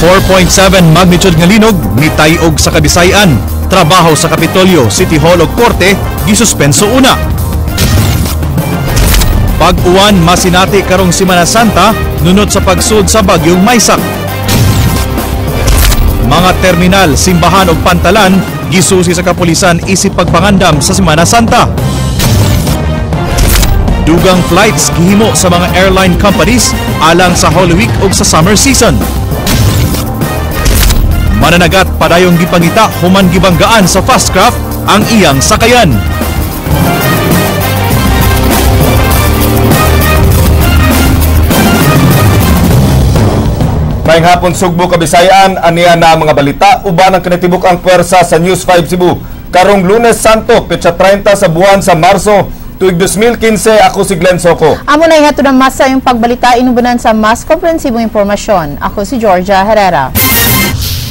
4.7 magnitude nga linog mitay-og sa Kabisayan. Trabaho sa Kapitolyo, City Hall ug Korte gisuspenso una. Pag-uwan masinati karong Semana Santa nunot sa pagsud sa bagyong Maysak. Mga terminal, simbahan ug pantalan gisusi sa kapulisan isip pagpangandam sa Semana Santa. Dugang flights gihimo sa mga airline companies alang sa Holy Week ug sa summer season. Mananagat padayong gipangita human gibanggaan sa fast craft ang iyang sakayan. Maayong hapon Sugbo, Kabisayan, aniya na mga balita uban ang kinatibuk ang puwersa sa News 5 Cebu. Karong Lunes Santo, petsa 30 sa buwan sa Marso, tuig 2015, ako si Glenn Soco. Amo na ihatod ang masa yung pagbalita inubanan sa mas komprehensibong impormasyon. Ako si Georgia Herrera.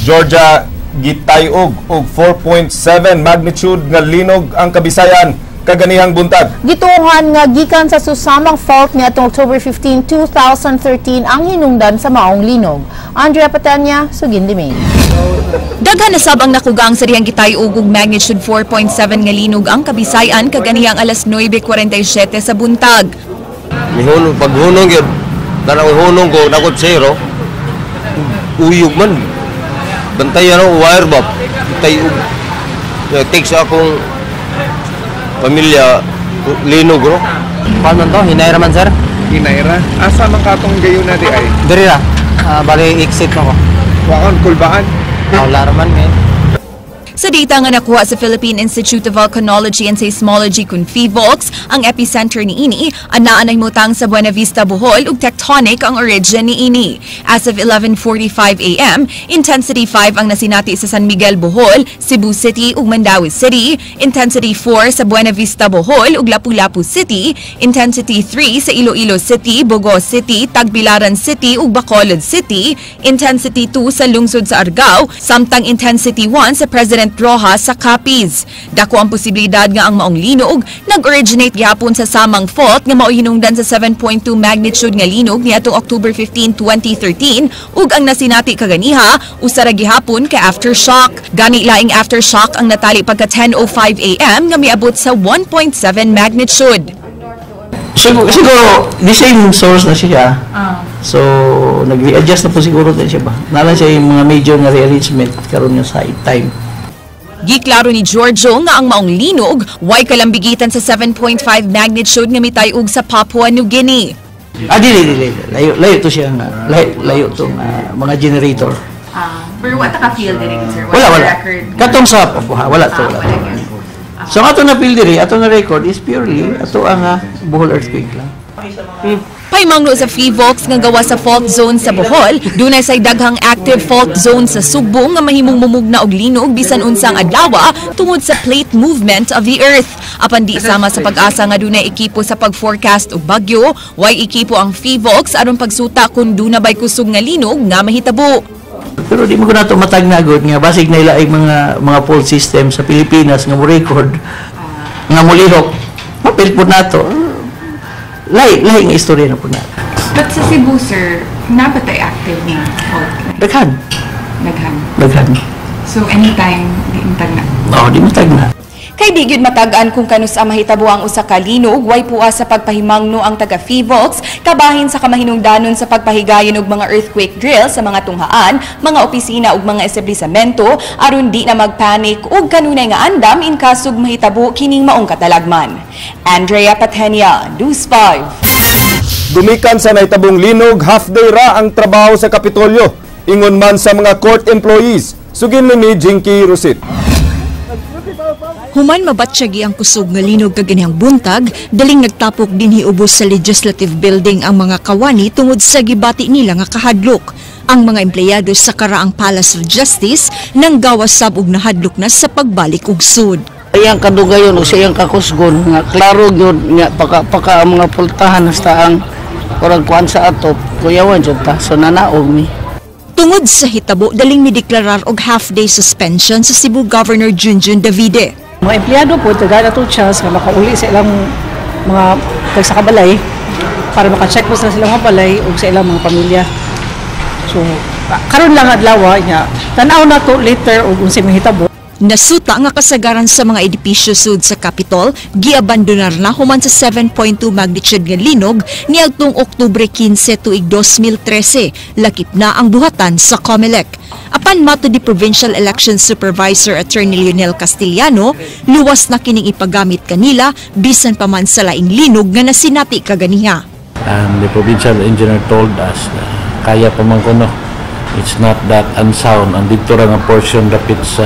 Georgia, gitayog og 4.7 magnitude nga linog ang Kabisayan kaganihang buntag. Gituohan nga gikan sa susamang fault niadtong October 15, 2013 ang hinungdan sa maong linog. Andrea Patanya, sugin limi. Daghan na sab ang nakugang sa dihang gitayog og magnitude 4.7 nga linog ang Kabisayan kaganihang alas 9:47 sa buntag. Mihunong paghunong gyud, tanang hunong ko nakot zero. Uyog man. Bantayan ako wire ba? Tayog. Take sa akong pamilya linog ro. Paano to? Hinayra man, sir? Hinayra? Asa man katong gayo na di ay? Diri ra. Bali exit na ko. Waon kulbaan. Wala ra man eh. Sa data nga nakuha sa Philippine Institute of Volcanology and Seismology kun PHIVOLCS, ang epicenter ni ini anaan ay mutang sa Buena Vista, Bohol ug tectonic ang origin ni ini. As of 11:45 a.m., intensity 5 ang nasinati sa San Miguel, Bohol, Cebu City ug Mandaue City, intensity 4 sa Buena Vista, Bohol ug Lapu-Lapu City, intensity 3 sa Iloilo City, Bogo City, Tagbilaran City ug Bacolod City, intensity 2 sa lungsod sa Argao, samtang intensity 1 sa President Rojas sa Capiz. Dako ang posibilidad nga ang maong linog nag-originate gihapon sa samang fault nga mao'y hinungdan sa 7.2 magnitude nga linog niadtong October 15, 2013 ug ang nasinati kaganiha usa ra gihapon ka aftershock. Gani laing aftershock ang natali pagka 10:05 a.m. nga miabot sa 1.7 magnitude. Siguro the same source na siya. So nag-readjust na po siguro din siya ba. Nalang siya yung mga major nga rearrangement karon yung sa time. Giklaro ni Giorgio nga ang maong linog way kalambigitan sa 7.5 magnitude nga mitayog sa Papua New Guinea. Dili dili layo layo to siya nga layo, layo to nga mga generator. Pero what ka feel diri, sir? Wala wala. Katong sa Papua wala to, wala. So ato na feel diri, ato na record is purely ato ang Bohol earthquake lang. Paimangno sa PHIVOLCS nga gawa sa fault zone sa Bohol, dunay say daghang active fault zone sa Sugbo nga mahimong mumugna og linog bisan unsang adlaw tungod sa plate movement of the earth. Apan di sama sa pag-asa nga dunay ekipo sa pag-forecast og bagyo, way ekipo ang PHIVOLCS aron pagsuta kung duna bay kusog nga linog nga mahitabo. Pero di mo ko nato matag na gud nga basig na ila ay mga fault system sa Pilipinas nga mo record nga molihok. Mapil po nato. Lahi nga istorya na po na. But sa Cebu, sir, na ba tayo active na fault line? Daghan. Daghan. Daghan. So anytime, di matag na? Oo, di matag na. Kay di gyud matag-an kung kanus-a mahitabo ang usa ka linog, way puas sa pagpahimangno ang taga PHIVOLCS, kabahin sa kamahinungdanon sa pagpahigayon og mga earthquake drill sa mga tunghaan, mga opisina ug mga establisemento aron di na magpanic ug kanunay nga andam in kasug mahitabo kining maong katalagman. Andrea Patenia, News 5. Gumikan sa nahitabong linog, half day ra ang trabaho sa Kapitolyo. Ingon man sa mga court employees. Sugin ni Jinky Rusit. Human mabatsyagi ang kusog nga linog kaganihang buntag, daling nagtapok dinhi ubos sa Legislative Building ang mga kawani tungod sa gibati nila nga kahadlok. Ang mga empleyado sa karaang Palace of Justice nang gawas sab og nahadlok na sa pagbalik og sud. Iyang kadugayon o sa iyang kakusgon nga klaro gyud nga paka ang mga pultahan hasta ang kurang kuan sa atop kuyawan jud ta, so nanaog mi. Tungod sa hitabo, daling mideklarar og half-day suspension sa Cebu Governor Junjun Davide. Mga empleyado po, tagay na to chance nga makauli sa ilang mga tagsa kabalay para maka-check po sila silang mga balay o sa ilang mga pamilya. So, Karon lang adlaw nya. Tan-aw na to later og unsay mahitabo. Nasuta nga kasagaran sa mga edipisyo sud sa Capitol giabandonar na human sa 7.2 magnitude nga linog niadtong Oktubre 15 tuig 2013, lakip na ang buhatan sa COMELEC. Apan matud ni Provincial Election Supervisor Attorney Lionel Castillano, luwas na kining ipagamit kanila bisan pa man sa laing linog nga nasinati kaganiha. And the provincial engineer told us na kaya pa man kuno. It's not that unsound. Ang dito ra nga portion dapit sa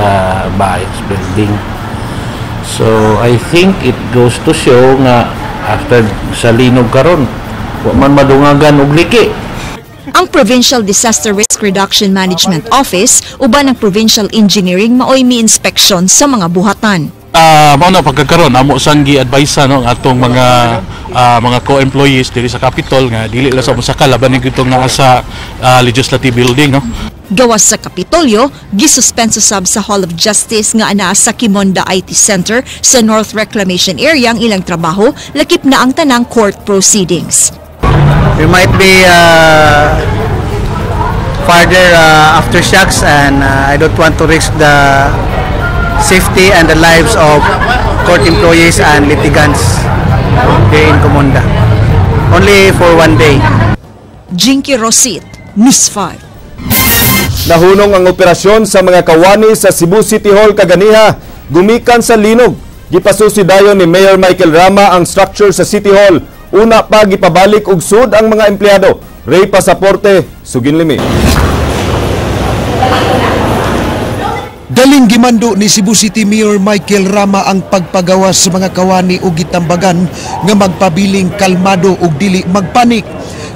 bahay building. So I think it goes to show nga after sa linog karon, wa man madungagan og liki. Ang Provincial Disaster Risk Reduction Management Office uban ang Provincial Engineering maoy mi-inspeksyon sa mga buhatan. Mao na pagkakaron amo sang gi-advise, no, ang atong mga co-employees diri sa Capitol nga dili lang sa mosaka, laban ni gitong naa sa legislative building, no. Gawas sa Kapitolyo, gisuspenso sab sa Hall of Justice nga anaa sa Qimonda IT Center sa North Reclamation Area ang ilang trabaho, lakip na ang tanang court proceedings. There might be further aftershocks and I don't want to risk the safety and the lives of court employees and litigants here in Qimonda. Only for one day. Jinky Rosit, News 5. Nahunong ang operasyon sa mga kawani sa Cebu City Hall kaganiha, gumikan sa linog. Gipasusi dayon ni Mayor Michael Rama ang structure sa City Hall. Una pa gipabalik og sud ang mga empleyado. Ray Pasaporte, sugin limi. Daling gimando ni Cebu City Mayor Michael Rama ang pagpagawas sa mga kawani ug gitambagan nga magpabiling kalmado ug dili magpanik.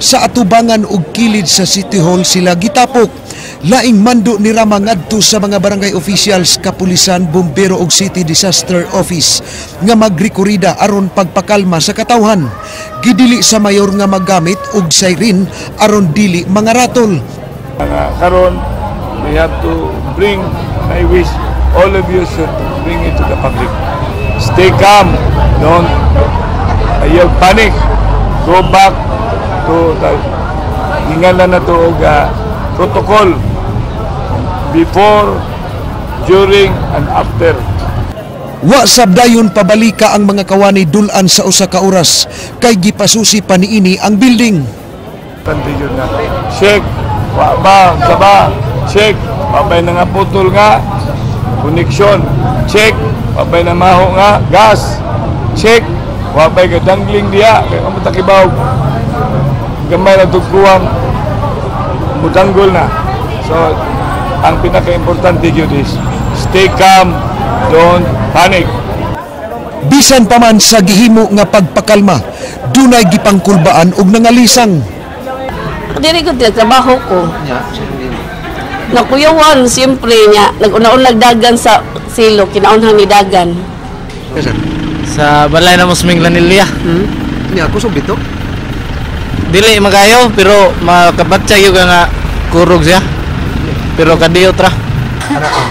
Sa atubangan ug kilid sa City Hall sila gitapok. Laing mando ni Rama ngadto sa mga barangay officials, kapulisan, bumbero ug City Disaster Office nga magrekorida aron pagpakalma sa katawhan. Gidili sa mayor nga maggamit og siren aron dili mga ratol. Karon we have to bring, I wish all of you should bring it to the public. Stay calm. Don't ayaw panic. Go back to the hingan na to og protocol before, during, and after. Wa sabdayon pabalika ang mga kawani dulan sa usa ka oras kay gipasusi pa niini ang building. Yun na. Check, wa ba, sa ba, check, wabay na nga putol nga, connection, check, wabay na maho nga, gas, check, wabay ka dangling diya, kaya mo takibaw, gamay na tugkuwang, mudanggol na. So, ang pinaka-importante yun is, stay calm, don't panic. Bisan pa man sa gihimo nga pagpakalma, dunay gipangkulbaan og nangalisang. Diri ko trabaho ko. Nakuyawan, siyempre niya. Nag-unaon nagdagan sa silo, kinaunhang ni dagan. Sa balay na Musming Lanilya. Niya, kusog dito? Dili magayo pero makabatsa yung nga kurog siya. Pero kadiyo tra.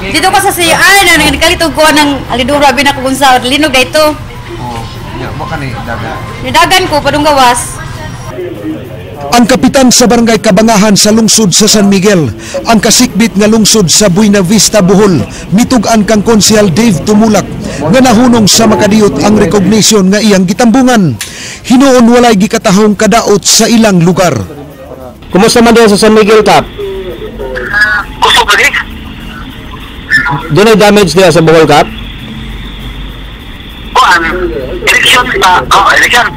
Dito ko sa CR na nagkalito ko ng alidura binakong sa linog dito. Oh, niya, mo ka ni dagan. Nidagan ko padung gawas. Ang kapitan sa barangay Kabangahan sa lungsod sa San Miguel, ang kasikbit nga lungsod sa Buena Vista, Bohol, mitug-an kang Konsehal Dave Tumulak nga nahunong sa makadiyot ang recognition nga iyang gitambungan. Hinuon walay gikatahong kadaot sa ilang lugar. Kumusta man diha sa San Miguel, Kap? Dunay damage diha sa Bohol, Kap? Kuan, eleksyon sa, oh, eleksyon.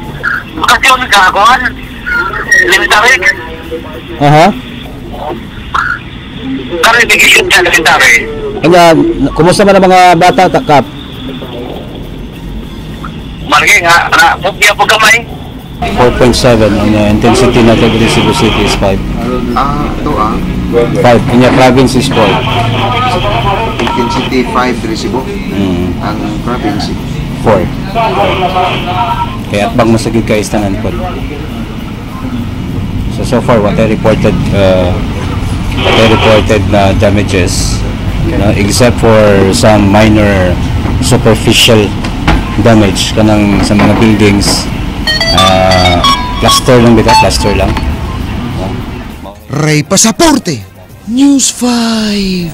Bakasyon ka, kuan. Elementary. Aha. Karon vacation sa elementary. Kanya, kumusta man ang mga bata, Kap? Malaki nga, na, pugya po kamay. 4.7 ang intensity na diri Cebu City is 5. Ah, ito ah. 5. Kanya province is 4. Intensity 5 diri Cebu. Ang province 4. Kaya atbang masagid kay istanan po. So far what I reported na damages, except for some minor superficial damage kanang sa mga buildings, plaster lang bitaw, plaster lang. Ray Pasaporte, News 5.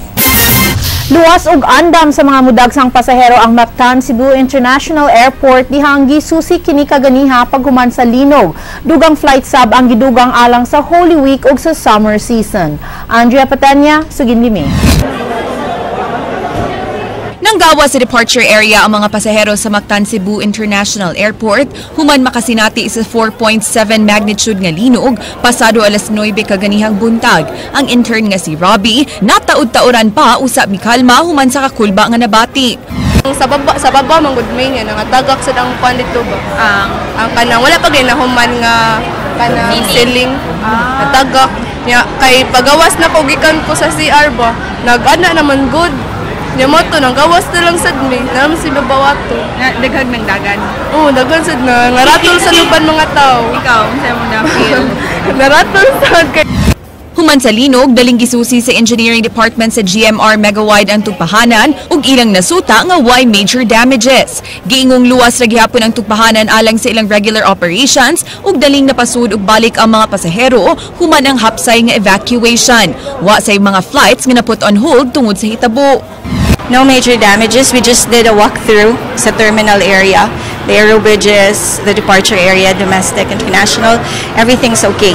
Luwas og andam sa mga mudagsang pasahero ang Mactan Cebu International Airport dihang gisusi kini kaganiha paghuman sa linog. Dugang flight sab ang gidugang alang sa Holy Week ug sa summer season. Andrea Patanya, sugin limi. Nanggawa sa departure area ang mga pasahero sa Mactan Cebu International Airport human makasinati sa 4.7 magnitude nga linog pasado alas 9 kaganihang buntag. Ang intern nga si Robbie nataud-tauran pa usab mikalma human sa kakulba nga nabati. Sa baba man gud may nga nangatagak sa ang kwan dito ba. Ang kanang wala pa gay nahuman nga kanang ceiling. Natagak nya kay pagawas na ko gikan ko sa CR ba. Nag-ana naman good. Nya mo to nang gawas na lang sad mi. Naman si babawato. Daghag ng dagan. Oo, daghan sad na ngaratol sa lupan mga tao. Ikaw, unsa mo na feel? Naratol sad kay. Human sa linog, daling gisusi sa engineering department sa GMR Megawide ang tugpahanan ug ilang nasuta nga way major damages. Giingong luwas ra gihapon ang tugpahanan alang sa ilang regular operations ug daling napasud ug balik ang mga pasahero human ang hapsay nga evacuation. Wa say mga flights nga na-put on hold tungod sa hitabo. No major damages. We just did a walkthrough sa terminal area, the aero bridges, the departure area, domestic, international. Everything's okay.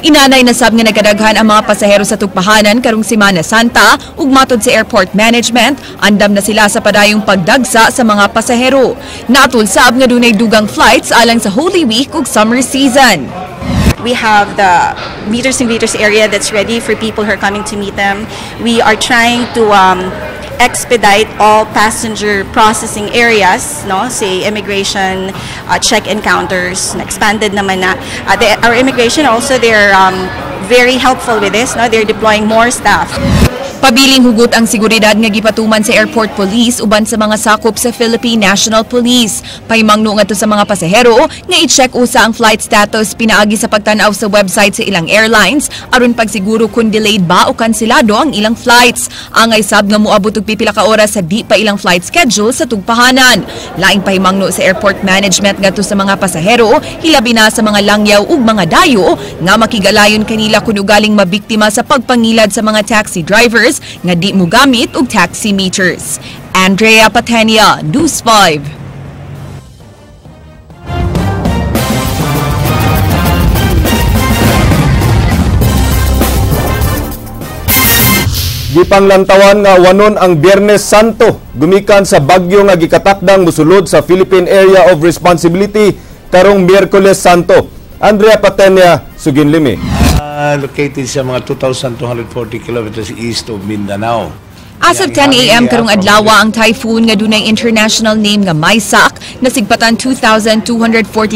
Inanay na sab nga nagkadaghan ang mga pasahero sa tugpahanan karong Semana Santa ug matod sa airport management, andam na sila sa padayong pagdagsa sa mga pasahero. Natul sab nga dunay dugang flights alang sa Holy Week ug summer season. We have the meeters and greeters area that's ready for people who are coming to meet them. We are trying to expedite all passenger processing areas, no? Say immigration, check-in counters, expanded naman na. Our immigration also, they're very helpful with this, no? They're deploying more staff. Pabiling hugot ang seguridad nga gipatuman sa Airport Police uban sa mga sakop sa Philippine National Police. Pahimangno ngadto sa mga pasahero nga i-check usa ang flight status pinaagi sa pagtan-aw sa website sa ilang airlines aron pagsiguro kung delayed ba o kanselado ang ilang flights. Angay sab nga moabot og pipila ka oras sa di pa ilang flight schedule sa tugpahanan. Laing pahimangno sa airport management ngadto sa mga pasahero, hilabi na sa mga langyaw ug mga dayo nga makigalayon kanila kun ugaling mabiktima sa pagpangilad sa mga taxi drivers nga di mo gamit og taxi meters. Andrea Patenia, News 5. Gipanglantawan nga wanon ang Biyernes Santo gumikan sa bagyo nga gikatakdang musulod sa Philippine Area of Responsibility karong Miyerkules Santo. Andrea Patenia, suginlimi. Located sa mga 2,240 kilometers east of Mindanao. As of 10 a.m. karong adlaw, ang typhoon nga dunay international name nga Maysak nasigpatan 2,240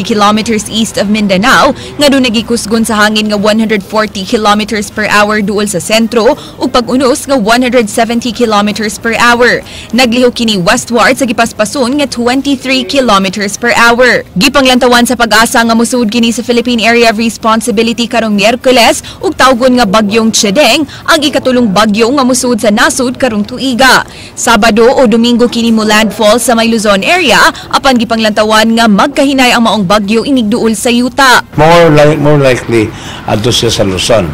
kilometers east of Mindanao nga dunay gikusgon sa hangin nga 140 kilometers per hour duol sa sentro ug pag-unos nga 170 kilometers per hour. Naglihok kini westward sa gipaspason nga 23 kilometers per hour. Gipanglantawan sa Pag-asa nga mosud kini sa Philippine Area of Responsibility karong Miyerkules ug tawgon nga bagyong Chedeng, ang ikatulong bagyo nga mosud sa nasud karong tuiga. Sabado o Domingo kini mo landfall sa may Luzon area apan gipanglantawan nga magkahinay ang maong bagyo inigduol sa yuta. More likely adto siya sa Luzon.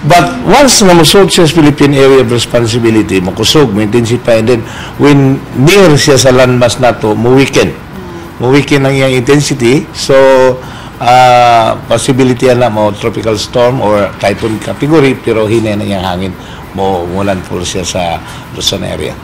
But once nga mosud siya sa Philippine Area of Responsibility, makusog, mo-intensify, and then when near siya sa landmass nato, mo-weaken. Mo-weaken ang iyang intensity, so possibility na mo tropical storm or typhoon category, pero hinay na iyang hangin, mo landfall siya sa Luzon area.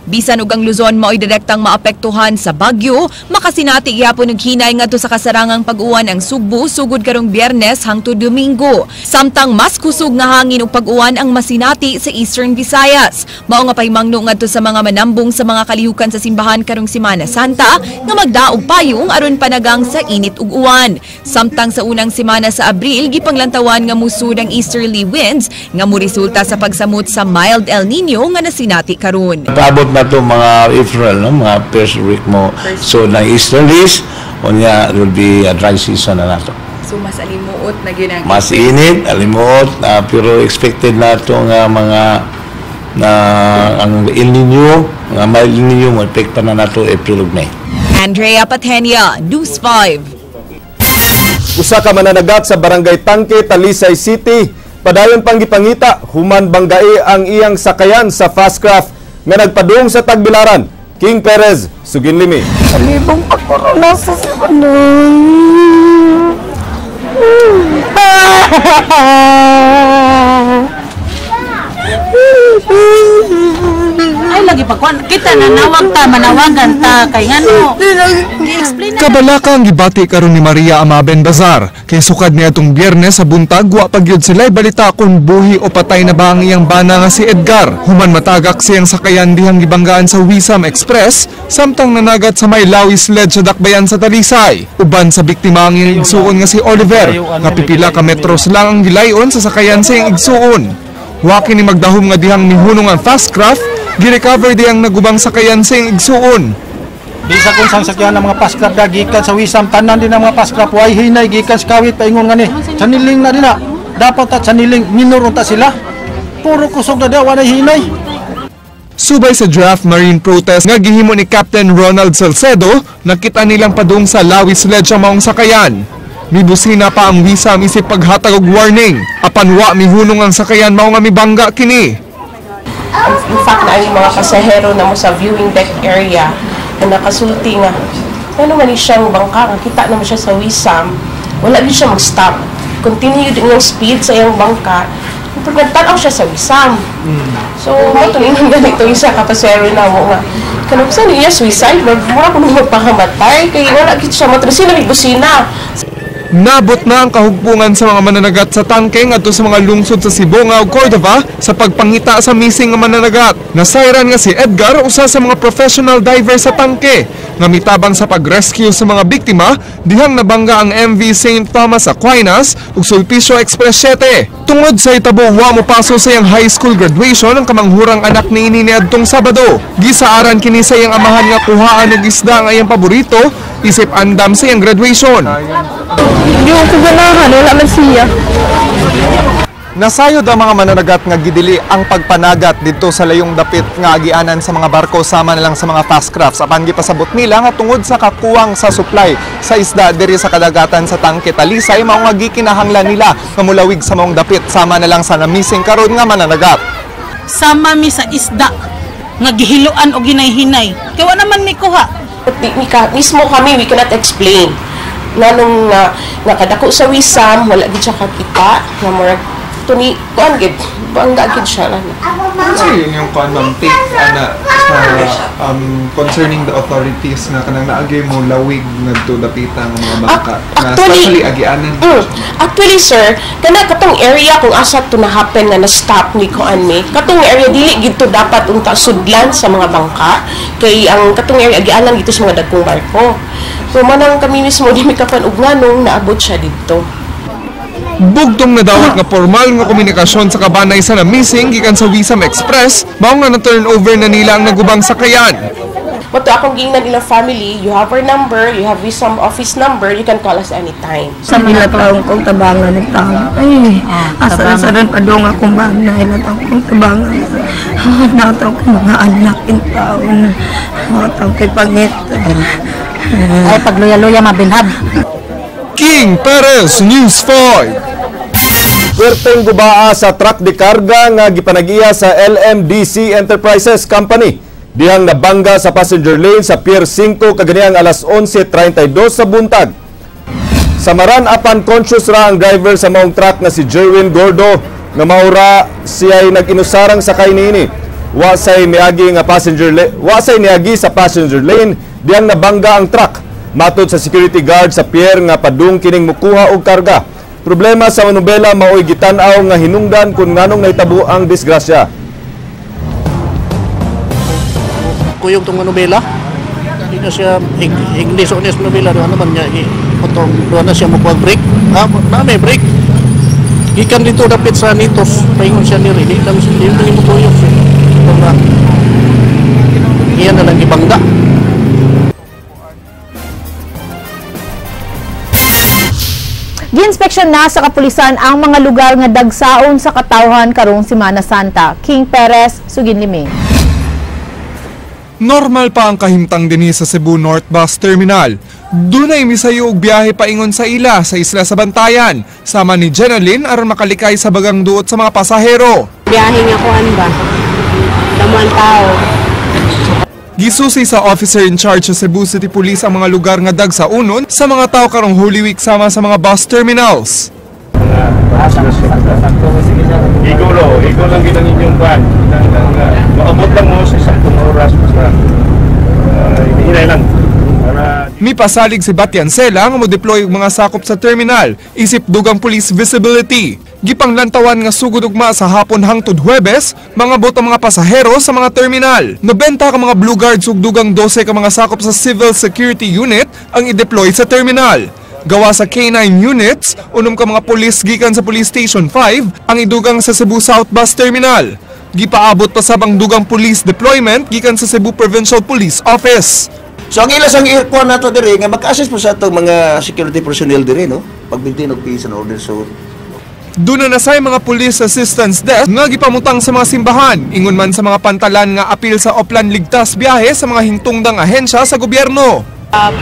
Bisan og ang Luzon mao'y direktang maapektuhan sa bagyo, makasinati gihapon og hinay ngadto sa kasarangang pag-uwan ang Sugbo sugod karong Biyernes hangtod Domingo. Samtang mas kusog nga hangin ug pag-uwan ang masinati sa Eastern Visayas. Mao nga pahimangno ngadto sa mga manambong sa mga kalihukan sa simbahan karong Semana Santa nga magdaog payong aron panagang sa init ug uwan. Samtang sa unang semana sa Abril, gipanglantawan nga musud ang easterly winds nga moresulta sa pagsamot sa mild El Nino nga nasinati karon. Paabot na to mga April, no? Mga first week mo. So, na easterlies, unya will be a dry season na nato. So mas alimuot na gyud ang Mas init, alimuot, pero expected na to nga mga na ang El Nino, nga mild El Nino, mo epekto na nato April ug May. Andrea Patenia, News 5. Usa ka mananagat sa Barangay Tangke, Talisay City, Padayon pang gipangita human banggai ang iyang sakayan sa fast craft nga nagpadung sa Tagbilaran. King Perez, Suginlimi. Salibong pagkorona sa sabanay. Ay lagi pa kuan kita nanawag ta manawagan ta kay ngano. Gi-explain na. Kabalaka ang gibati karon ni Maria Amaben Bazar kay sukad niadtong Biyernes sa buntag wa pa gyud sila'y balita kung buhi o patay na ba ang iyang bana nga si Edgar. Human matagak siyang sakayan dihang gibanggaan sa Wisam Express samtang nanagat sa may Lawis Ledge sa Dakbayan sa Talisay. Uban sa biktima ang iyang igsuon nga si Oliver nga pipila ka metros lang ang gilayon sa sakayan sa iyang igsuon. Wa kini magdahom nga dihang mihunong ang fast craft, girecover dihang nagubang sakayan sa iyang igsuon. Di sa kung sang sakyan ng mga fast craft da, gikan sa Wisam, tanan din ang mga fast craft, way hinay, gikan sa Kawit, paingon nga ni, saniling na din na, dapat at saniling, minor unta sila, puro kusog na daw, walay hinay. Subay sa draft marine protest nga gihimo ni Captain Ronald Salcedo, nakita nilang padung sa Lawis Ledge ang maong sakayan. Mibusina pa ang Wisam isip paghatag og warning, apan wa mihunong ang sakayan mao nga mibangga kini. In fact, na ang mga pasahero na mo sa viewing deck area na nakasulti nga, ano man siyang bangka, kita naman siya sa Wisam, wala din siya mag-stop. Continue din yung speed sa iyang bangka, pero nagtanaw siya sa Wisam. So, mo tulingan ganito isa ka pasahero na mo nga, kanang sa niya suicide, mura ko nung magpakamatay, kaya wala gid siya matrusin na may busina. Nabot na ang kahugpungan sa mga mananagat sa tangke ngadto sa mga lungsod sa Sibonga ug Cordova sa pagpangita sa missing nga mananagat. Nasayran nga si Edgar usa sa mga professional diver sa tangke nga mitabang sa pag-rescue sa mga biktima dihang nabangga ang MV St. Thomas Aquinas ug Sulpicio Express 7. Tungod sa itabo wa mopaso sa iyang high school graduation ang kamanghurang anak niini niadtong Sabado. Gisaaran kini sa iyang amahan nga kuhaan og isda nga iyang paborito isip andam sa iyang graduation. Hindi ko ganahan, wala man siya. Nasayod ang mga mananagat nga gidili ang pagpanagat didto sa layong dapit nga agianan sa mga barko sama na lang sa mga fast crafts. Apan gipasabot nila nga tungod sa kakuwang sa supply sa isda diri sa kadagatan sa tangke Talisay mao nga gikinahanglan nila nga mulawig sa maong dapit sama na lang sa namising karon nga mananagat. Sama mi sa isda nga gihiloan og hinay-hinay. Kay wa naman mi kuha. Mismo kami, we cannot explain. Nanong nakadako sa Wisam, wala gid siya kakita, nga murag tuni kuan gid, bangga gid siya na. Ano yun yung kuan ma'am take ana sa concerning the authorities nga kanang naagay mo lawig ngadto dapita nga mga bangka na especially agianan? Actually sir, kana katong area kung asa to na happen nga na stop ni kuan mi, katong area dili gid to dapat unta sudlan sa mga bangka kay ang katong area agianan gito sa mga dagkong barko. So manang kami mismo di mi kapan og nganong naabot siya didto. Bugtong nadawat nga formal nga komunikasyon sa kabanay sa na-missing gikan sa Wisam Express, mao nga na-turn over na nila ang nagubang sakayan. Mato akong gingnan ilang family, you have our number, you have Wisam office number, you can call us anytime. Sa mga taong kong tabangan ng tao. Ay, asa na padong akong banay na taong kong tabangan. Nataw kong mga anak in taon. Nataw kay pangit. Ay, pagluya-luya mabilhab. King Perez, News 5. Puwerteng gubaa sa truck de karga nga gipanagiya sa LMDC Enterprises Company. Dihang nabangga sa passenger lane sa Pier 5 kaganihang alas 11:32 sa buntag. Samaran apan conscious ra ang driver sa maong truck nga si Jerwin Gordo nga maura siya'y nag-inusarang sakay niini. Wa say miagi nga passenger wa say niagi sa passenger lane dihang nabangga ang truck. Matod sa security guard sa pier nga padung kining mukuha og karga. Problema sa manubela maoy gitan-aw nga hinungdan kung nganong nahitabo ang disgrasya. Kuyog tong manubela. Hindi na siya English honest manubela doon naman niya potong doon na siya mukuha break. Ah, na may break. Gikan dito dapit sa Nitos, paingon siya niri, di lang siya di mo kuyog siya. Iyan na lang gibangga. Giinspeksyon na sa kapulisan ang mga lugar nga dagsaon sa katawhan karong Semana Santa. King Perez, Suginlimi. Normal pa ang kahimtang dinhi sa Cebu North Bus Terminal. Dunay misayo og biyahe paingon sa ila sa isla sa Bantayan, sama ni Jenaline aron makalikay sa bagang duot sa mga pasahero. Biyahe nga kuan ba? Damuan tao. Gisusi sa officer in charge sa Cebu City Police ang mga lugar nga dagsa unon sa mga tao karong Holy Week sama sa mga bus terminals. Igulo, igulo lang gid ang inyong kuan. Maabot lang mo sa saktong oras basta hinay lang. Mipasalig si Batiancela nga mo-deploy og mga sakop sa terminal isip dugang police visibility. Gipanglantawan nga sugod ugma sa hapon hangtod Huwebes, mangabot ang mga pasahero sa mga terminal. 90 ka mga blue guards ug dugang 12 ka mga sakop sa Civil Security Unit ang i-deploy sa terminal. Gawa sa K9 units, unom ka mga pulis gikan sa Police Station 5 ang idugang sa Cebu South Bus Terminal. Gipaabot pa sab ang dugang police deployment gikan sa Cebu Provincial Police Office. So ang ilas ang kuan nato diri nga maka-assist po sa atong mga security personnel diri, no, pag-maintain og peace and order. So doon na nasay mga police assistance desk nga gipamutang sa mga simbahan, ingon man sa mga pantalan nga apil sa Oplan Ligtas biyahe sa mga hingtungdang ahensya sa gobyerno.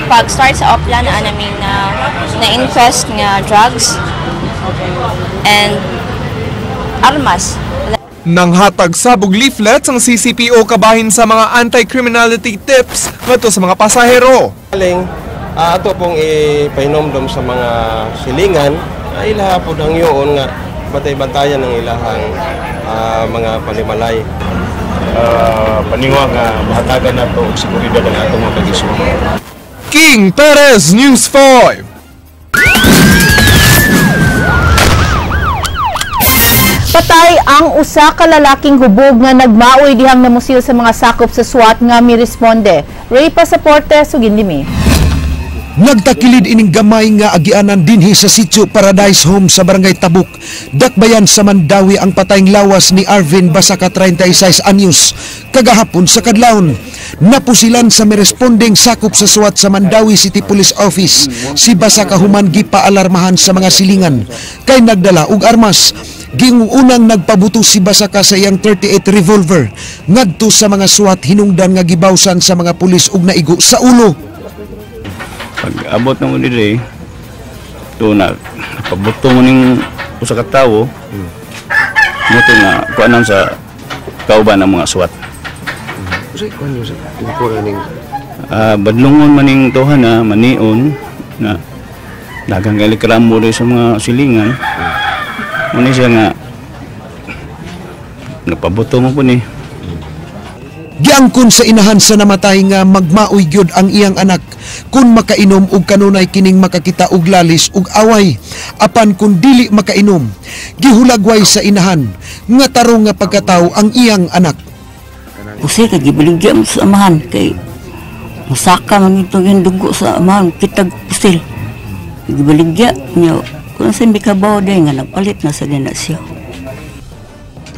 Pag-start sa Oplan, namin na na-infest nga drugs and armas. Nanghatag sabog leaflets ang CCPO kabahin sa mga anti-criminality tips ngadto sa mga pasahero. Aling, ato pong ipahinomdom sa mga silingan, ilaha po ang yun nga bantay-bantayan ng ilahang mga panimalay. Paninguha nga mahatagan nato og seguridad ang atong mga kagisyon. King Perez, News 5. Patay ang usa ka lalaking hubog nga nagmaoy dihang namusil sa mga sakop sa SWAT nga miresponde. Ray Pasaporte, sugindimi. Nagtakilid ining gamay nga agianan dinhi sa sitio Paradise Home sa Barangay Tabuk. Dakbayan sa Mandawi ang patayng lawas ni Arvin Basaka, 36 anyos, kagahapon sa kadlawon. Napusilan sa mirespondeng sakop sa SWAT sa Mandawi City Police Office. Si Basaka human gipaalarmahan sa mga silingan kay nagdala og armas. Giunang nagpabuto si Basaka sa iyang 38 revolver ngadto sa mga SWAT hinungdan nga gibawsan sa mga pulis og naigo sa ulo. Pag abot na mo diri, ito na, napabuto mo ning usa ka tawo, muto nga kuanan sa kauban ng mga SWAT. Badlungon maning tuhan na, manion, na daghang galikramo rin sa mga silingan. Muna siya nga, napabuto mo po ni. Giangkon sa inahan sa namatay nga magmaoy gyud ang iyang anak kun makainom og kanunay kining makakita og lalis og away, apan kun dili makainom gihulagway sa inahan nga tarong nga pagkatawo ang iyang anak. Kasi kay gibaligya mo sa amahan kay masaka man ito yung dugo sa amahan kitag pusil. Gibaligya niya kung sa mikabaw day nga nagpalit na sa dina siya.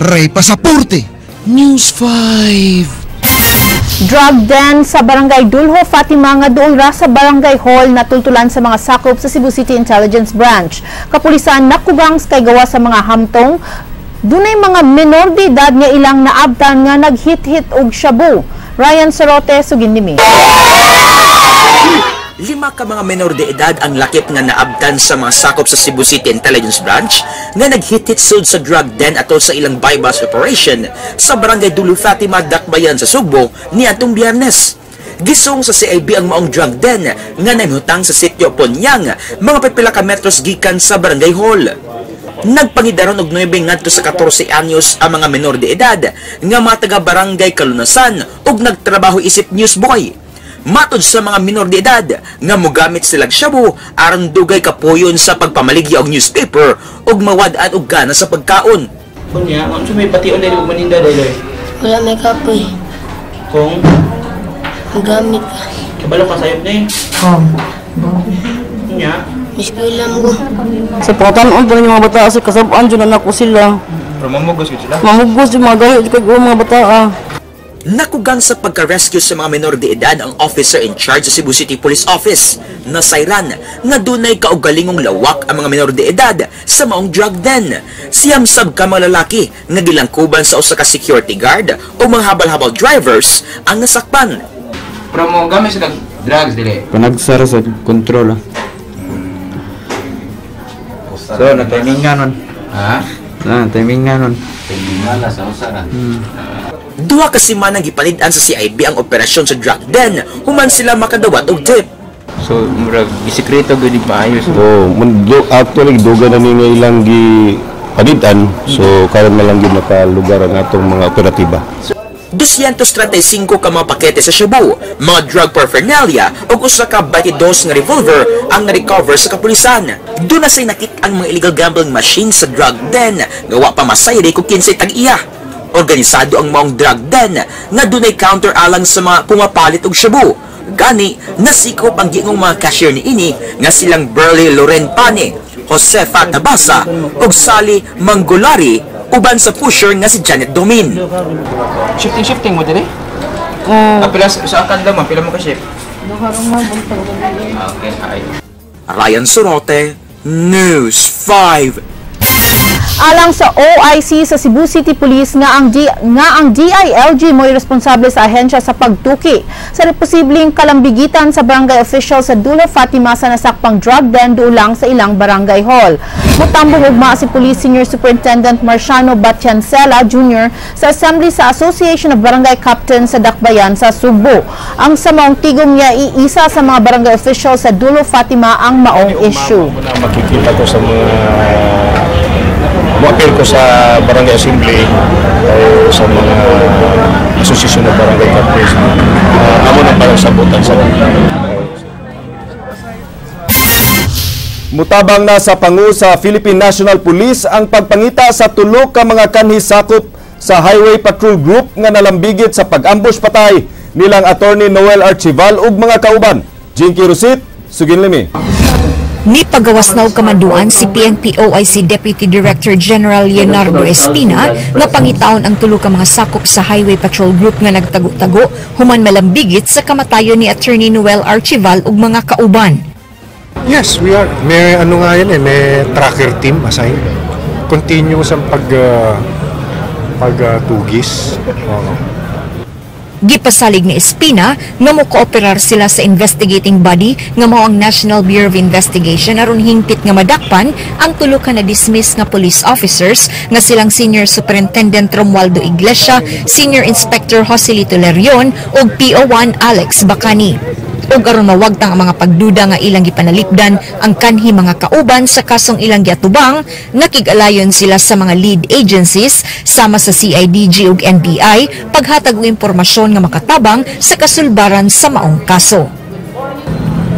Ray Pasaporte, News 5. Drug den sa Barangay Dulho, Fatima nga duol ra sa Barangay Hall natultulan sa mga sakop sa Cebu City Intelligence Branch. Kapulisan nakugang kay gawa sa mga hamtong, dunay mga menor de edad nga ilang naabtan nga naghit-hit og shabu. Ryan Sorote, sugindimi. 5 ka mga menor de edad ang lakip nga naabtan sa mga sakop sa Cebu City Intelligence Branch nga naghit-hit sud sa drug den atol sa ilang bypass operation sa Barangay Dulho Fatima, Dakbayan sa Sugbo niadtong Biyernes. Gisong sa CIB ang maong drug den nga naimutang sa sitio Ponyang, mga pipila ka metros gikan sa Barangay Hall. Nagpangidaron og 9 ngadto sa 14 anyos ang mga menor de edad nga mga taga Barangay Kalunasan ug nagtrabaho isip newsboy. Matod sa mga minor de edad nga mogamit silag shabu aron dugay kapoyon sa pagpamaligya og newspaper ug mawad-an og gana sa pagkaon. Kunya, unsa may pation dili og maninda dili? Wala may kapoy. Kung gamit ka. Kabalo ka sayop ni? Kunya, Eskwela mo ko. Sa pagkatanon pa mga bata sa kasabaan dyan anak ko sila. Pero mamugos gyud sila. Mamugos yung mga gayo kay mga bata. Nakugang sa pagka-rescue sa mga menor de edad ang officer in charge sa Cebu City Police Office na sayran nga dunay kaugalingong lawak ang mga menor de edad sa maong drug den. Siyam sab ka mga lalaki nga gilangkuban sa usa ka security guard o mga habal-habal drivers ang nasakpan. Pero mo gamit sila drugs dili. Panagsara sa kontrol. So na timingan man. Ha? Na timingan man. Timingan na sa usa na. Duha ka semana gipanid-an sa CIB ang operasyon sa drug den human sila makadawat og tip. So murag gisekreto gyud maayo. Oh, actually duga na ni nga ilang gi panid-an, so karon na lang gyud nakalugar ang atong mga operatiba. 235 ka mga pakete sa shabu, mga drug paraphernalia ug usa ka 22 nga revolver ang na-recover sa kapulisan. Doon na say nakit ang mga illegal gambling machine sa drug den nga wa pa masayri kung kinsay tag-iya. Organisado ang maong drug den nga dunay counter alang sa mga pumapalit og shabu. Gani, nasikop ang giingong mga cashier niini nga silang Burley Loren Pane, Josefa Tabasa ug Sally Mangolari uban sa pusher nga si Janet Domin. Shifting mo dili? Oo. Pila sa akad man pila mo ka shift? Okay, hi. Ryan Sorote, News 5. Alang sa OIC sa Cebu City Police nga ang DILG mo'y responsable sa ahensya sa pagtuki sa posibleng kalambigitan sa barangay official sa Dulo Fatima sa nasakpang drug den dulang sa ilang barangay hall. Mutambong ugma si Police Senior Superintendent Marciano Batiancela Jr. sa assembly sa Association of Barangay Captains sa Dakbayan sa Sugbo. Ang sa maong tigom niya iisa sa mga barangay official sa Dulo Fatima ang maong issue. Makikita ko sa mga mo-appeal ko sa barangay assembly o sa mga association ng barangay captains. Amo nang parang sabutan sa Mutabang na sa pangu sa Philippine National Police ang pagpangita sa tulo ka mga kanhi sakop sa Highway Patrol Group nga nalambigit sa pag-ambush patay nilang Attorney Noel Archival ug mga kauban. Jinky Rosit, Suginlimi. Ni pagawas na og kamanduan si PNP OIC Deputy Director General Leonardo Espina nga pangitaon ang tulo ka mga sakop sa Highway Patrol Group nga nagtago-tago human malambigit sa kamatayon ni Attorney Noel Archival ug mga kauban. Yes, we are. May ano nga yan eh, may tracker team assigned. Continuous ang pagtugis. Oo. Gipasalig ni Espina nga mo-kooperar sila sa investigating body nga mao ang National Bureau of Investigation aron hingpit nga madakpan ang tulo ka na-dismiss nga police officers nga silang Senior Superintendent Romualdo Iglesia, Senior Inspector Joselito Lerion ug PO1 Alex Bacani. Ug aron mawagtang ang mga pagduda nga ilang gipanalipdan ang kanhi mga kauban sa kasong ilang giatubang, nakig-alayon sila sa mga lead agencies sama sa CIDG ug NBI paghatag og impormasyon nga makatabang sa kasulbaran sa maong kaso.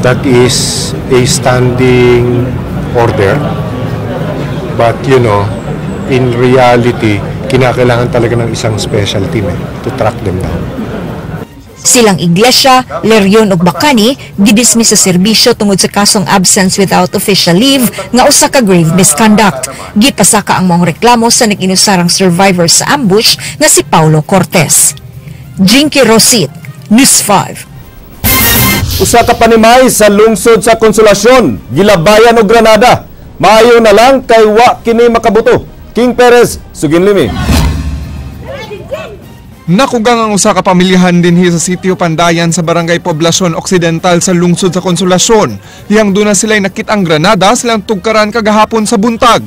That is a standing order. But you know, in reality, kinakailangan talaga ng isang special team to track them down. Silang Iglesia, Lerion ug Bacani gidismiss sa serbisyo tungod sa kasong absence without official leave nga usa ka grave misconduct. Gipasaka ang maong reklamo sa nag-inusarang survivor sa ambush nga si Paulo Cortez. Jinky Rosit, News 5. Usa ka panimay sa lungsod sa Konsolasyon, gilabayan og granada. Maayo na lang kay wa kini makabuto. King Perez, Suginlimi. Nakugang ang usa ka pamilyahan dinhi sa sitio Pandayan sa Barangay Poblacion Occidental sa lungsod sa Konsolasyon. Dihang duna sila'y nakit-ang granada silang tugkaran kagahapon sa buntag.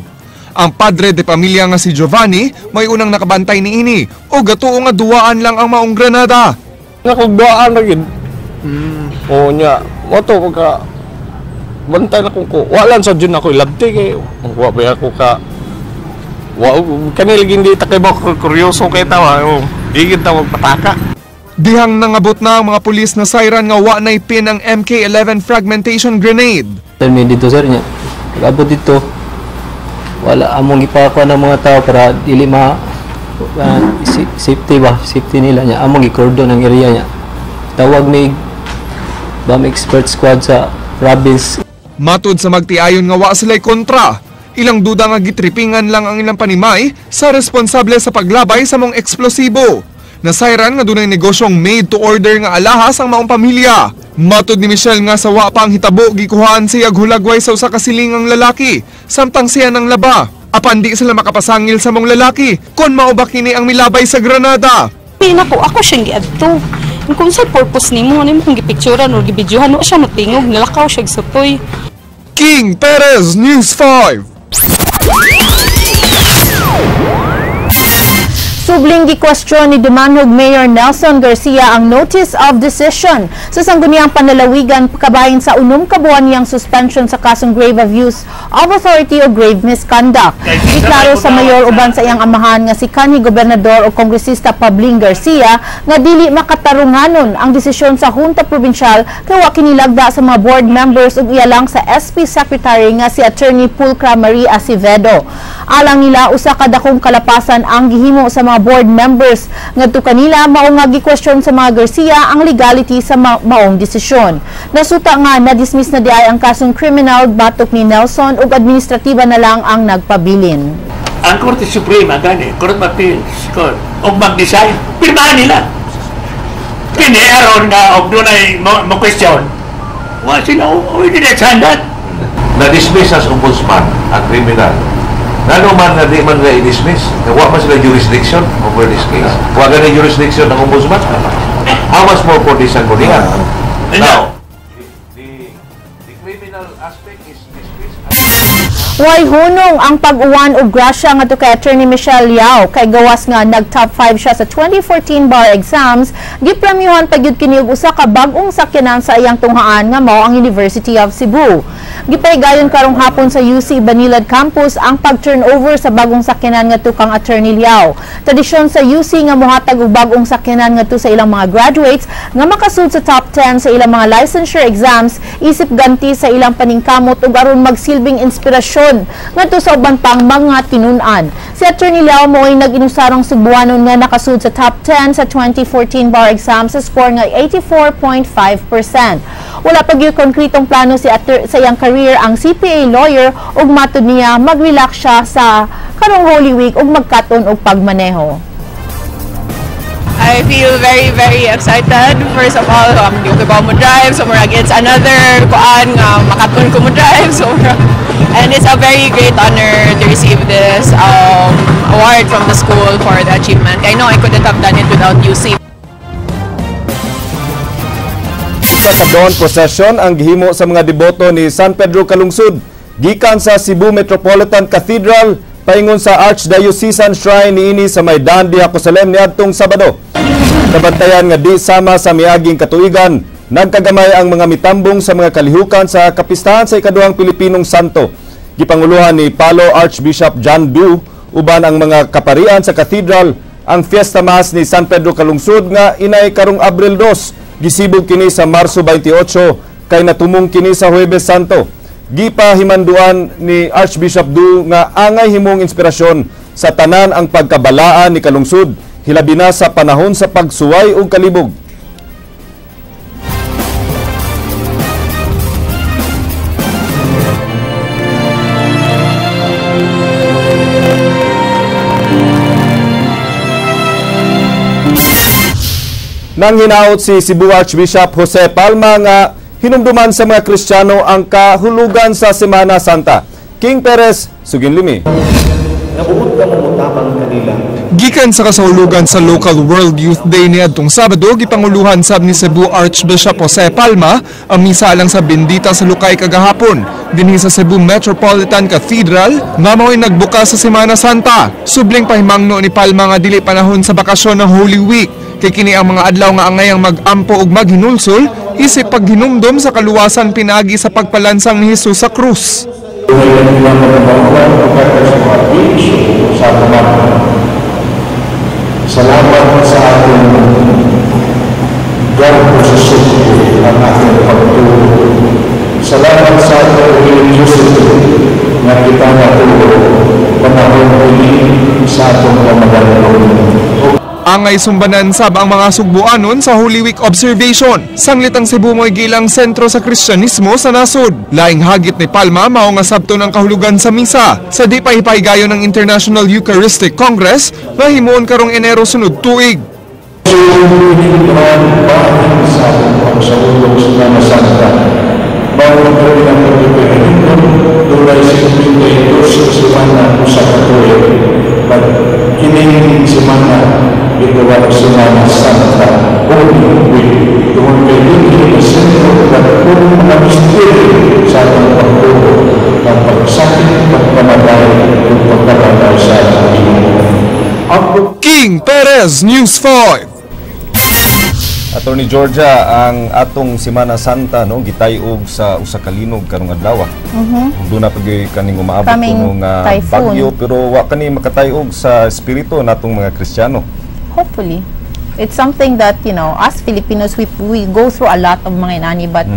Ang padre de pamilya nga si Giovanni may unang nakabantay niini o gatuo nga duwaan lang ang maong granada. Nakugduaan na gid. Oo nya, mo to ko ka bantay na kung ko. Wala sa jud ako ilabti kay wa ba ako ka wa kanil hindi ta kay ba kuryoso kay tawa. Oh. Di kita magpataka. Dihang nangabot na ang mga pulis na siren nga wa na ipin ang MK11 fragmentation grenade. Termi dito sir niya. Pag-abot dito, wala among ipakwa ng mga tao para dili ma safety ba, safety nila niya. Among i-cordon ang area niya. Tawag ni bomb expert squad sa province. Matud sa magtiayon nga wa sila'y kontra. Ilang duda nga gitripingan lang ang ilang panimay sa responsable sa paglabay sa mong eksplosibo. Nasayran nga dunay negosyong made to order nga alahas ang maong pamilya. Matud ni Michelle nga sa wa pa ang hitabo gikuhaan siya hulagway sa usa ka silingang lalaki samtang siya nang laba. Apan di sila makapasangil sa mong lalaki kon mao ba kini ang milabay sa granada. Nako, ako siyang giadto. Kung sa purpose nimo, ano mo kung gipicturean or gibidyohan, no siya motingog, nalakaw siya sutoy. King Perez, News 5. Subling gi-question ni Dumanhog Mayor Nelson Garcia ang Notice of Decision sa sangguniang panlalawigan kabahin sa 6 ka buwan niyang suspension sa kasong grave abuse of authority o grave misconduct. Giklaro sa mayor uban sa iyang amahan nga si kanhi gobernador o kongresista Pabling Garcia nga dili makatarunganon ang desisyon sa Junta Provincial kay wa kinilagda sa mga board members ug iya lang sa SP Secretary nga si Attorney Pulcra Marie Acevedo. Alang nila usa ka dakong kalapasan ang gihimo sa mga board members ngadto kanila mao nga gi-question sa mga Garcia ang legality sa maong desisyon. Nasuta nga na-dismiss na diay ang kasong criminal batok ni Nelson ug administratiba na lang ang nagpabilin. Ang Korte Suprema gani, Court of Appeals, Court, og mag-decide, pirmahan nila. Kini aron nga og dunay mo question. Wa sila we did not that. Na-dismiss as ombudsman ang criminal. Lalo man nga di man nga i-dismiss, wa man sila jurisdiction over this case. Wa gani jurisdiction ng ombudsman. How much more for this sanggunian? Now, the criminal aspect is dismissed. Way hunong ang pag-uwan og grasya ngadto kay Attorney Michelle Yao kay gawas nga nag-top 5 siya sa 2014 bar exams, gipremyohan pa gyud kini og usa ka bag-ong sakyanan sa iyang tunghaan nga mao ang University of Cebu. Gipahigayon karong hapon sa UC Banilad Campus ang pag-turnover sa bagong sakyanan ngadto kang Attorney Liao. Tradisyon sa UC nga mohatag og bag-ong sakyanan ngadto sa ilang mga graduates nga makasud sa top 10 sa ilang mga licensure exams isip ganti sa ilang paningkamot ug aron magsilbing inspirasyon ngadto sa uban pang mga tinun-an. Si Attorney Liao mo'y nag-inusarang Sugbuanon nga nakasud sa top 10 sa 2014 bar exam sa score nga 84.5%. Wala pa gyud konkretong plano si sa iyang career ang CPA lawyer ug matud niya mag-relax siya sa karong Holy Week ug magkaton og pagmaneho. I feel very, very excited. First of all, di ko kibaw mo drive, so murag it's another kuan nga makatun ko mo drive. So and it's a very great honor to receive this award from the school for the achievement. I know I couldn't have done it without UC. Usa ka dawn procession ang gihimo sa mga deboto ni San Pedro Calungsod gikan sa Cebu Metropolitan Cathedral paingon sa Archdiocesan Shrine niini sa Maidan diha Kosalem niadtong Sabado. Nabantayan nga di sama sa miaging katuigan, nagkagamay ang mga mitambong sa mga kalihukan sa kapistahan sa ikaduhang Pilipinong Santo. Gipanguluhan ni Palo Archbishop John Du uban ang mga kaparian sa cathedral ang Fiesta Mass ni San Pedro Calungsod nga inay karong Abril 2. Gisibog kini sa Marso 28 kay natumong kini sa Huwebes Santo. Gipahimanduan ni Archbishop Du nga angay himong inspirasyon sa tanan ang pagkabalaan ni Calungsod, hilabi na sa panahon sa pagsuway ug kalibog. Nang hinaot si Cebu Archbishop Jose Palma nga hinumduman sa mga Kristiyano ang kahulugan sa Semana Santa. King Perez, Suginlimi. Gikan sa kasahulugan sa local World Youth Day niadtong Sabado, gipanguluhan sab ni Cebu Archbishop Jose Palma ang misa alang sa bendita sa Lukay kagahapon dinhi sa Cebu Metropolitan Cathedral nga mao'y nagbukas sa Semana Santa. Subling pahimangno ni Palma nga dili panahon sa bakasyon ng Holy Week kay kini ang mga adlaw nga angayang mag-ampo ug maghinulsol isip paghinumdom sa kaluwasan pinaagi sa pagpalansang ni Jesus sa krus. Salamat sa ating garbo sa Sugbo ang ating pagtulong. Salamat sa ating religiosity na kita natulong panahon ini sa atong pamagalong. Angay sumbanan sab ang mga Sugbuanon sa Holy Week observation. Sanglit ang Cebu mo'y gilang sentro sa Kristyanismo sa nasod. Laing hagit ni Palma mao nga sabto ng kahulugan sa misa. Sa di pahipahigayon ng International Eucharistic Congress nga himuon karong Enero sunod tuig. Kining semana itulah Semana Santa Holy Week. mga misteryo sa atong pagtuo ng pagsakit, pagkamatay, ug pagkabantaw sa Ginoo. King Perez, News 5. Attorney Georgia, ang atong Semana Santa, no, gitay-og sa usa ka linog karong adlaw. Duna pa gyud kaning umaabot Coming kuno nga typhoon. Bagyo, pero wa kani makatay-og sa espiritu natong mga Kristiyano. Hopefully. It's something that us Filipinos, we go through a lot of mga inani, but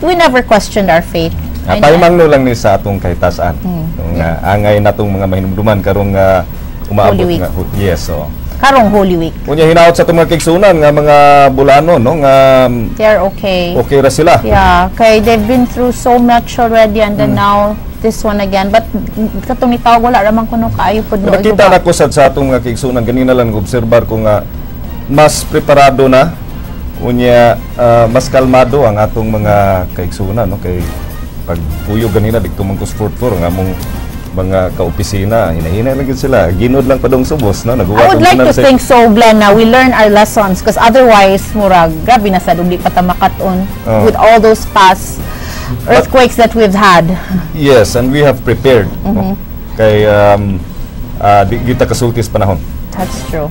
we never questioned our faith. Taymang no lang ni sa atong kahitasan. No, nga angay natong mga mahinumduman karong umaabot Holy Week. nga, yes, so. Karong Holy Week. Unya hinaot sa atong mga kaigsuonan nga mga Bulano, no, nga They're okay. okay ra sila. Yeah, kay they've been through so much already and then now this one again. But katong nitawag, wala raman kuno kaayo pud, no. Nakita na ko sad sa atong mga kaigsuonan ganina lang, obserbar ko nga mas preparado na, unya mas kalmado ang atong mga kaigsuonan, no, kay pag puyo ganina didto man ko sa fourth floor nga among mga kaopisina, hinahina lang gyud sila, ginod lang padong subos, no, naguwa I would like to think so, Glenn, na we learn our lessons because otherwise, murag, grabe na sad, di pa ta makat-on with all those past earthquakes that we've had. Yes, and we have prepared, no? Kay di kita kasulti sa panahon. That's true.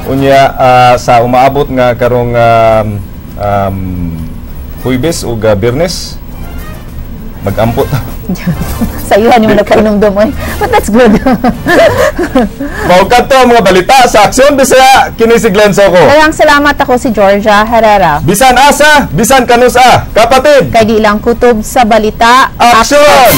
Unya sa umaabot nga karong Huybes ug Biyernes, mag-ampo ta. Sa iyo mo nagpainomdom oy. But that's good. Mao kadto ang mga balita sa Aksyon Bisaya. Kini si Glenn Soco. Daghang salamat. Ako si Georgia Herrera. Bisan asa, bisan kanusa, kapatid. Kay di lang kutob sa balita. Aksyon!